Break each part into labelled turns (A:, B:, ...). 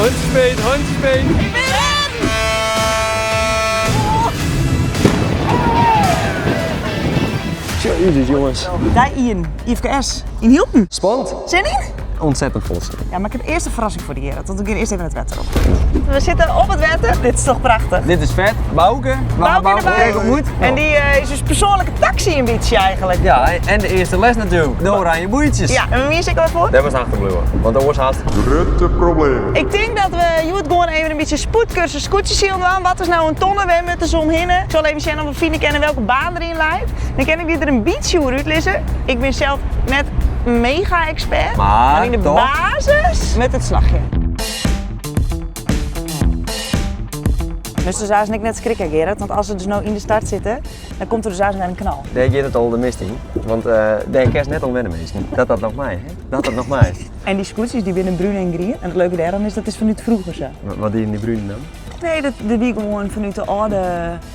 A: Hondsbeet, hondsbeet.
B: Ik bin rêden!
A: Jezus jongens.
B: Dei ien, IFKS yn Hylpen.
A: Spannend.
B: Sin yn?
A: Ontzettend vol zin.
B: Ja, maar ik heb eerst een verrassing voor de heren. Want we gaan eerst even het wetter op. We zitten op het wetter. Dit is toch prachtig?
A: Dit is vet. Bouke.
B: Bouke erbij.
A: ontmoet.
B: En die is dus persoonlijke taxi een beetje eigenlijk.
A: Ja, en de eerste les natuurlijk. De oranje boeitjes.
B: Ja, en wie is ik al voor?
A: Daar was achterblijven, want dat was hard.
C: Grote probleem.
B: Ik denk dat we hjoed gewoon even een beetje spoedcursus scootjes zien doen. Wat is nou een tonne? We moeten ze omheen. Ik zal even zien of we vinden kennen welke baan erin lijkt. Dan ken ik die er een beetje over uitlezen. Ik ben zelf net mega expert.
A: Maar
B: in de
A: toch?
B: basis met het slagje. Dus de zazen ik net schrikken, Gerard, want als ze dus nou in de start zitten, dan komt er dus naar een knal.
A: Daar gaat het al de mist in, want daar kerst net al wennen mensen. Dat dat nog mij, hè? Dat dat nog mij.
B: En die scootjes die binnen bruin en groen. En het leuke daaraan is dat is vanuit vroeger zo.
A: Wat die in die bruine dan?
B: Nee, dat de wie gewoon vanuit de oude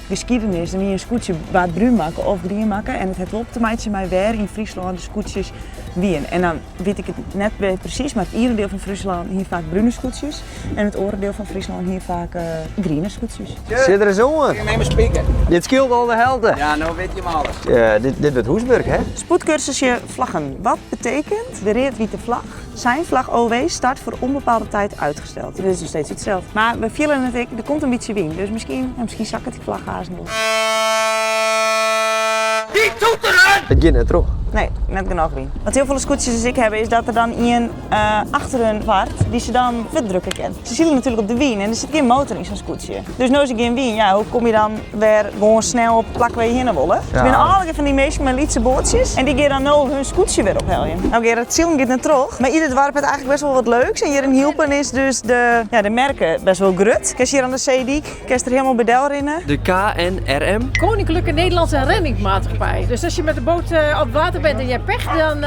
B: geschiedenis. En wie een scootje waard bruin maken of groen maken. En het heeft op te maken mij weer in Friesland de scootjes wien. En dan weet ik het net weer precies, maar het ene deel van Friesland hier vaak bruine scootjes. En het andere deel van Friesland hier vaak groene scootjes.
A: Zit er eens onder?
D: Ik neem een speaker.
A: Dit scheelt al de helft.
D: Ja, nou weet je maar alles.
A: Dit wordt Hoesburg, hè?
B: Spoedcursusje vlaggen. Wat betekent de rood-witte vlag? Zijn vlag OW start voor onbepaalde tijd uitgesteld. Dit is nog steeds hetzelfde. Maar we vielen het ik, er komt een beetje wind. Dus misschien zak het die vlag haast nog.
D: Die toeteren!
A: Het gaat net terug.
B: Nee, net genoeg wien. Wat heel veel scootjes die ik heb is dat er dan een achter hun vaart die ze dan verdrukken kan. Ze zien natuurlijk op de wien en er zit geen motor in zo'n scootje. Dus nu is er geen wien, ja, hoe kom je dan weer gewoon snel op plak waar je heen wil? Dus ik ben alle van die meisjes met lietse bootjes en die gaan dan nou hun scootje weer opheljen. Nou Gerard, het ziel gaat net terug. Maar ieder dorp heeft eigenlijk best wel wat leuks. En hier in Hylpen is dus de merken best wel grut. Kun je hier aan de Zeediek, kun je er helemaal bij del rennen.
A: De KNRM.
E: Koninklijke Nederlandse Reddingmaatschappij. Dus als je met de boot op het water bent en je hebt pech, dan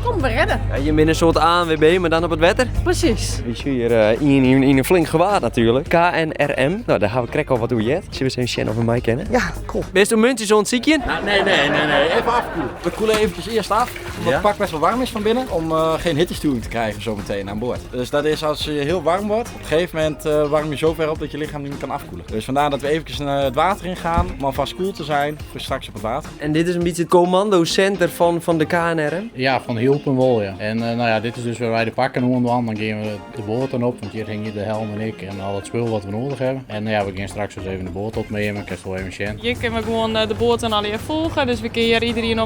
E: komen we redden.
A: Ja, je bent een soort ANWB, maar dan op het wetter.
E: Precies.
A: We zien hier in een flink gewaad natuurlijk. KNRM. Nou, daar gaan we krek al wat hoe je het. Zullen we eens even Shen of mij kennen?
B: Ja, cool.
A: Best een muntje zo'n ziekje?
D: Nou, nee, nee, nee, nee. Even afkoelen. We koelen eventjes eerst af, omdat het pak best wel warm is van binnen, om geen hittestuwing te krijgen zometeen aan boord. Dus dat is als je heel warm wordt, op een gegeven moment warm je zo ver op dat je lichaam niet meer kan afkoelen. Dus vandaar dat we eventjes het water in gaan, om alvast koel te zijn voor straks op het water.
A: En dit is een beetje het commandocenter van de KNRM?
F: Ja, van Hylpen wel, ja. En dit is dus waar wij de pakken onder aan. Dan gaan we de boot dan op, want hier hing je de helm en ik en al het spul wat we nodig hebben. En we gaan straks dus even de boot opnemen. Ik heb het wel even zien.
G: Hier kunnen we gewoon de boot en al hier volgen. Dus we kunnen hier iedereen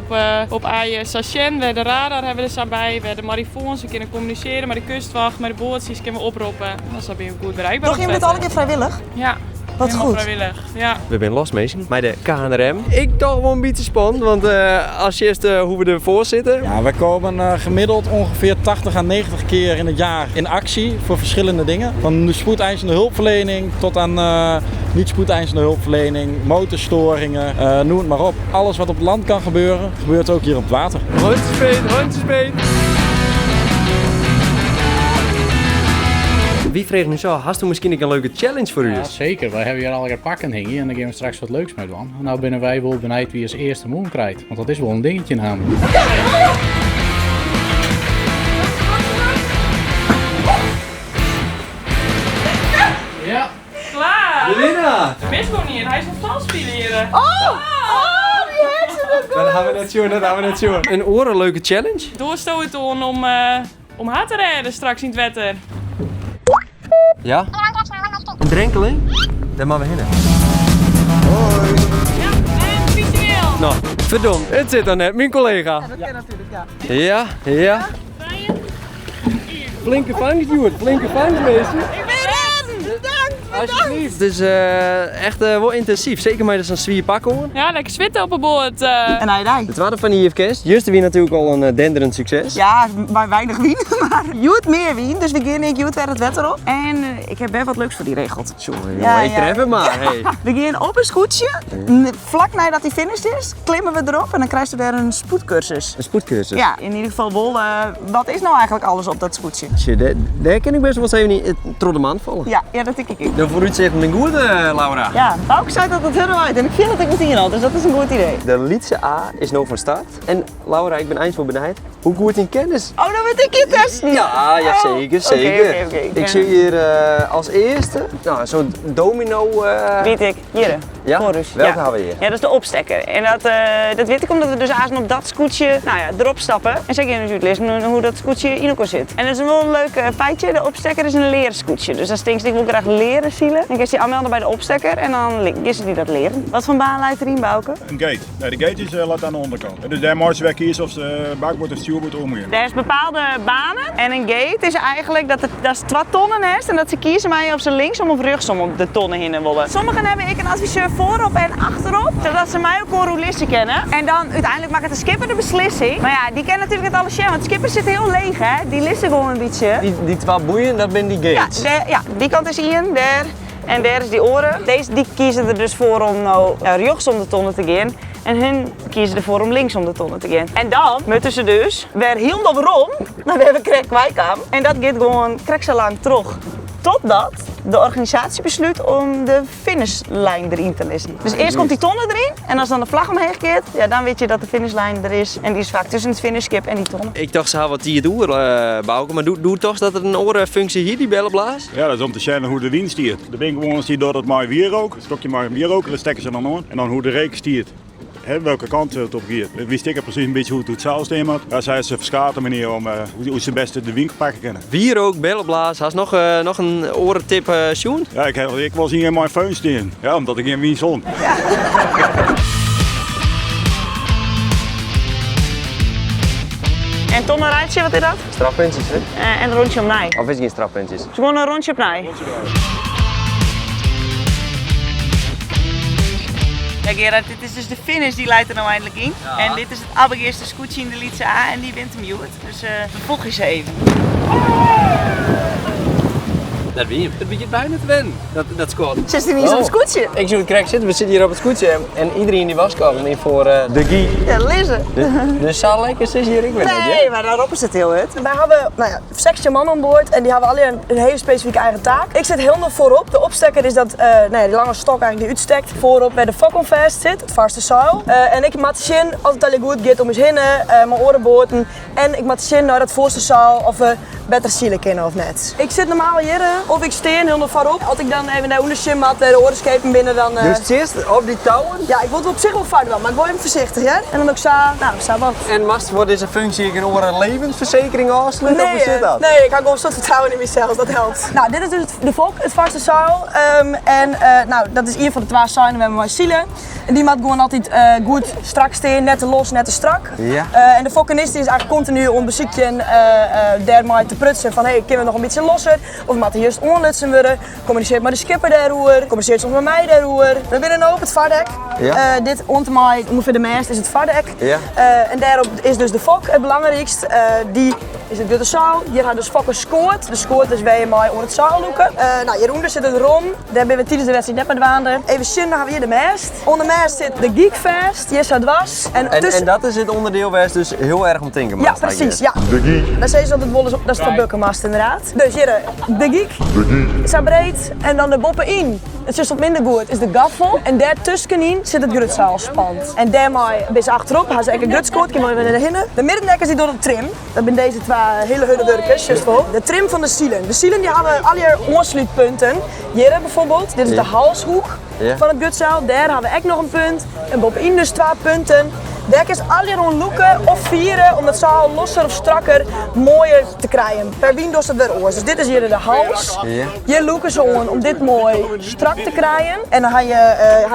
G: op eigen station. We de radar hebben we er zo bij, we de marifoons. We kunnen communiceren met de kustwacht, met de bootjes kunnen we oproepen. Dat is dan weer goed bereikbaar.
B: Toch, je bent alle keer vrijwillig?
G: Ja.
B: Wat
G: Helemaal
B: goed.
G: vrijwillig, ja.
A: We zijn los, meisje. Bij de KNRM. Ik toch wel een beetje spannend, want als je eerst hoe we ervoor zitten.
D: Ja, we komen gemiddeld ongeveer 80 à 90 keer in het jaar in actie voor verschillende dingen. Van de spoedeisende hulpverlening tot aan niet spoedeisende hulpverlening, motorstoringen, noem het maar op. Alles wat op het land kan gebeuren, gebeurt ook hier op het water.
A: Rondjesbeet, rondjesbeet. Wie vraagt nu zo, hast u misschien een leuke challenge voor u?
F: Ja, zeker, wij hebben hier al een pakken hingen en dan gaan we straks wat leuks mee doen. Nou binnen wij wel benieuwd wie als eerste moon krijgt, want dat is wel een dingetje namelijk. Ja.
G: Klaar!
A: De winnaar!
G: De mist gewoon niet, hij is een vals spelen hier.
B: Oh! Oh, die heeft ze dat
A: Dat gaan we net zien, dat gaan we net zien. Een orenleuke challenge.
G: Doorstoten om haar te redden straks in het wetter.
A: Ja? Een drenkeling? Daar maar we heen.
C: Hoi!
G: Ja, en visueel!
A: Nou, verdomd, het zit dan net, mijn collega.
B: Ja, dat ken natuurlijk, ja.
A: Ja, ja. Flinke vangst, Sjoerd. Flinke vangst, meester.
B: Ik ben rennen! Bedankt, bedankt!
A: Alsjeblieft. Het is echt wel intensief. Zeker met zo'n zwier pak hoor.
G: Ja, lekker zwitten op een boord.
B: En hij daar.
A: Het waren van de IFKS. Juist wie natuurlijk al een denderend succes.
B: Ja, maar weinig wien. Maar Joet meer wien, dus we gaan ik Joet weer het wetter op. En ik heb wel wat leuks voor die regelt.
A: Jongen, jongen,
B: Ja,
A: ik
B: ja.
A: tref hem maar. Hey.
B: We gaan op een scootje. Vlak nadat hij finished is, klimmen we erop en dan krijg je weer een spoedcursus.
A: Een spoedcursus?
B: Ja, in ieder geval wel, wat is nou eigenlijk alles op dat scootje?
A: Tje, daar kan ik best wel eens even niet het trotte man vallen.
B: Ja, ja, dat denk ik ook.
A: De vooruitzichten zijn goed, Laura.
B: Ja, Bauke zei dat het heel uit en ik vind dat ik meteen al, dus dat is een goed idee.
A: De Lytse A is nu van start. En Laura, ik ben eind voor benijd. Hoe goed in kennis?
B: Oh, dan moet ik je testen.
A: Ja, ja
B: Oh,
A: zeker,
B: oké,
A: zeker.
B: oké, oké.
A: Ik zie hier als eerste nou, zo'n domino.
B: Weet ik, hier.
A: Ja?
B: Chorus.
A: Welke
B: ja.
A: hebben we hier?
B: Ja, dat is de opstekker. En dat weet ik omdat we dus azen op dat scootje, nou ja, erop stappen. En zij kunnen dus uitlezen hoe dat scootje in elkaar zit. En dat is wel een leuk feitje. De opstekker is een leren scootje. Dus dat stinkt, ik wil graag leren zielen. Dan kun je die aanmelden bij de opstekker en dan is die dat leren. Wat voor baan leidt erin, Bauke?
C: Een gate. Nee, de gate is laat aan de onderkant. Dus daar moet je weg kiezen of ze bakboord of stuurboord omgaan.
B: Er is bepaalde banen en een gate is eigenlijk dat het, dat is 2 tonnen is en dat ze kiezen mij of ze linksom of rechtsom op de tonnen heen willen. Sommigen hebben ik een adviseur voorop en achterop, zodat ze mij ook kon kennen. En dan uiteindelijk maakt het de skipper de beslissing. Maar ja, die kennen natuurlijk het alles, want de skippers zitten heel leeg, hè. Die lissen gewoon een beetje.
A: Die twee boeien, dat zijn die gates.
B: Ja, ja, die kant is Ian, daar. En daar is die oren. Deze die kiezen er dus voor om nou, ja, rechts om de tonnen te gaan. En hun kiezen ervoor om links om de tonnen te gaan. En dan moeten ze dus weer helemaal waarom naar waar we krek wij kwamen. En dat gaat gewoon krek zo lang terug. Totdat de organisatie besluit om de finishlijn erin te lissen. Dus eerst komt die tonne erin en als dan de vlag omheen keert, ja, dan weet je dat de finishlijn er is. En die is vaak tussen het finishskip en die tonne.
A: Ik dacht ze hadden wat die het oer, Bauke, maar doe toch dat het een orenfunctie hier, die bellenblaas?
C: Ja, dat is om te zien hoe de wind stiert. De winkelwoners die door het maar wierook, het stokje maar wierook, dat stekken ze dan aan. En dan hoe de reek stiert. Hè, welke kant het op gaat. Wist ik precies een beetje hoe het het zeilsysteem had. Daar zijn ze verschaten manier om hoe ze het beste de winkel pakken kunnen.
A: Wierook, bellenblaas, had nog een orentip, Sjoen?
C: Ja, ik was hier in mijn föhn staan. Ja, omdat ik in Wien zon.
B: Ja. En tonnenrijdje, wat is dat?
A: Strafpuntjes, hè?
B: En een rondje omnij.
A: Of is het geen strafpuntjes?
B: Het is gewoon een rondje opnij. Ja, Gerard, dit is dus de finish die leidt er nou eindelijk in.
A: Ja.
B: En dit is het allereerste scootje in de Lytse A en die wint hem Joert. Dus we volgen ze even.
A: Dat ben je. Dat begint bijna te wennen, dat squad.
B: Zit hij niet eens op het scootje?
A: Ik zie het krek zitten, we zitten hier op het scootje en iedereen die was komen in voor de gie.
B: Ja, Lizze.
A: De zaal lekker zit hier, ik weet niet, hè?
B: Nee, maar daarop is het heel het.
H: Wij hebben, nou ja, 16 man aan boord en die hebben alle een hele specifieke eigen taak. Ik zit helemaal voorop. De opstekker is dat die lange stok eigenlijk die uitstekt. Voorop bij de fokkenvest zit, het vaste zeil. En ik maak zin als het al goed gaat om eens heen, mijn oren boorten. En ik maak zin naar dat voorste zeil of we beter zielen kennen of net. Ik zit normaal hier, of ik steen helemaal voorop. Als ik dan even naar onder gym had, de oren schepen binnen, dan,
A: Dus het eerst op die touwen?
H: Ja, ik word op zich wel fout wel, maar ik word even voorzichtig, hè? En dan ook zo, nou, zo wat.
A: En mast voor deze functie een oren levensverzekering afsluiten, of hoe zit dat?
H: Nee, ik had gewoon zo'n vertrouwen in mezelf, dat helpt. Nou, dit is dus de fok, het vaste zeil. En nou, dat is een van de 2 zeilen, we hebben maar zielen. En die maakt gewoon altijd goed strak steen, net te los, net te strak.
A: Ja.
H: En de fokkenist is eigenlijk continu om bezoekje daar maar te prutsen van hey, kunnen we nog een beetje losser? Of moet er juist onlutsen worden? Communiceert maar de skipper daarover, communiceert soms met mij daarover. We binnen nu op het vaardek.
A: Ja.
H: Dit onder mij, ongeveer de mast, is het vaardek.
A: Ja.
H: En daarop is dus de fok het belangrijkst. Die is het witte zaal. Hier gaat dus fokken scoort. De scoort is waar je mij onder het zaal loeken. Nou, hieronder zit het rom. Daar ben we tijdens de wedstrijd net met waanden. Even zien, dan gaan we hier de mast. Onder de mast zit de geekfest. Hier staat was. En, tussen
A: En dat is het onderdeel waar ze dus heel erg om tinken.
H: Ja, precies. Ja.
C: De geek.
H: Daar zijn ze altijd wollen, dat is de bukkenmast inderdaad. Dus hier, de geek.
C: De geek.
H: Is breed. En dan de boppen in. Het is wat minder goed, is de gaffel. En daartussenin zit het grutzaalspand. En daarmee, een beetje achterop, gaan ze eigenlijk een grutskoot, kan maar even naar hinnen. De middendekkers die door de trim. Dat zijn deze twee hele hunne werkers, juist voor. De trim van de zielen. De zielen die hebben alle aansluitpunten. Hier bijvoorbeeld, dit is de halshoek van het grutzaal. Daar hebben we ook nog een punt. En bovenin dus 2 punten. Daar is alle rond loeken of vieren om het zaal losser of strakker, mooier te krijgen. Per wien doet het weer oors. Dus dit is hier de hals. Hier loeken ze om dit mooi strak te krijgen. En dan ga je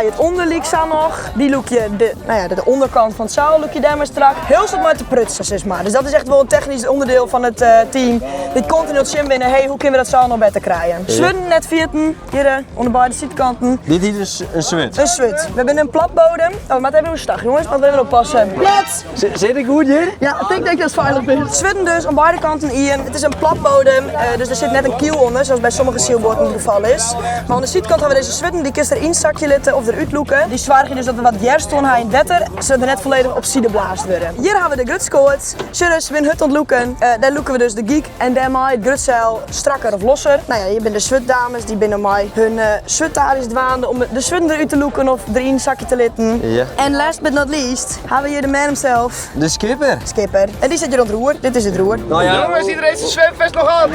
H: het onderliek aan nog. Die loek je, de, nou ja, de onderkant van het zaal loek je daar maar strak. Heel snel maar te prutsen, zeg maar. Dus dat is echt wel een technisch onderdeel van het team. Dit continu het zin binnen, hey, hoe kunnen we dat zaal nog beter krijgen? Zwun net vierten, hier onder beide zijkanten.
A: Dit hier is een zwut.
H: Een zwut. We hebben een platbodem. Oh, maar het hebben we een stag, jongens, want we hebben oppassen. oppasse. Net!
A: Sit ik goed hjir?
H: Ja, ik tink dat je feilich bist. Swurden dus oan beide kanten ien. It is in platbodem, eh, dus der sit net in kyl ûnder, sa as by sommige sylboaten it gefal is. Mar oan de sydkant hawwe we dizze swurden, dy kinst deryn sakje litte of derút lûke. Dy soargje dus dat we wat wjerstân ha yn it wetter, sadat we net folledich op side blaasd wurde. Hjir hawwe we de grutskoat. Sjoch ris, we binne hurd oan it lûken. Eh, dêr lûke we dus de gyk en dêrmei it grutseil strakker of losser. Nou ja, hjir binne de swurddames, dy binne mei hun uh, swurdtaris dwaande om de swurden derút te lûken of deryn sakje te litten.
A: Ja.
H: En last but not least hawwe we hjir de man himself.
A: De skipper.
H: Skipper. En dy sit hjir oan it roer. Dit is it roer.
A: Nou ja.
I: Jongens, iedereen zijn zwemvest nog aan!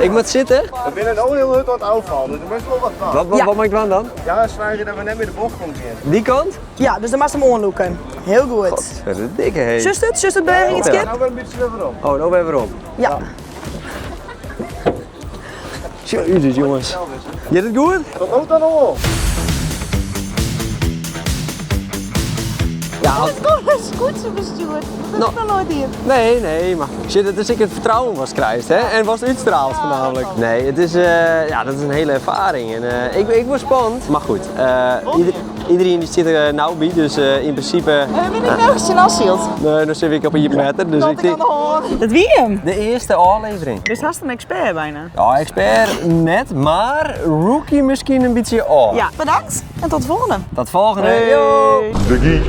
A: Ik moat sitte.
I: We binne no hiel hurd oan it ôffallen, dus der moast wol wat dwaan.
A: Wat, wat,
H: Ja.
A: wat moat ik dwaan dan?
I: Ja, soargje dat we net mear de bocht om gean.
A: Dy kant?
H: Ja, dus dan moatst him oanlûke. Hiel goed.
A: Dat is een dikke hé.
H: Sjochst it? Sjochst it beweging yn it skip?
I: No wer in bytsje wer werom.
A: Oh, no wer werom.
H: Ja.
A: Jezus jongens. Giet it goed?
I: Tot no ta noch wol.
A: Ja,
B: Het komt een skûtsjebestjoer. Dat
A: Nou.
B: is noch noait dien.
A: Nee, nee, mar sjoch, it is ek it fertrouwen watst krijst hè? En watst útstraalst foarnaamlik. Nee, it is, eh, ja, dat is in hiele erfaring. En, eh, ik, ik wurd spannend. Mar goed, eh, ieder, iedereen dy sit der no by, dus eh, yn prinsipe...
B: Ben ik no tsjin ôfsyld?
A: Nee, dan sit ik op in meter, dus ik tink...
B: Dat wie him.
A: De earste ôflevering.
B: Dus hast in ekspert byna.
A: Ja, ekspert net, mar rookie miskien in bytsje ôf.
B: Ja, bedankt en tot de folgjende.
A: Tot folgjende. Yo.
C: De geek.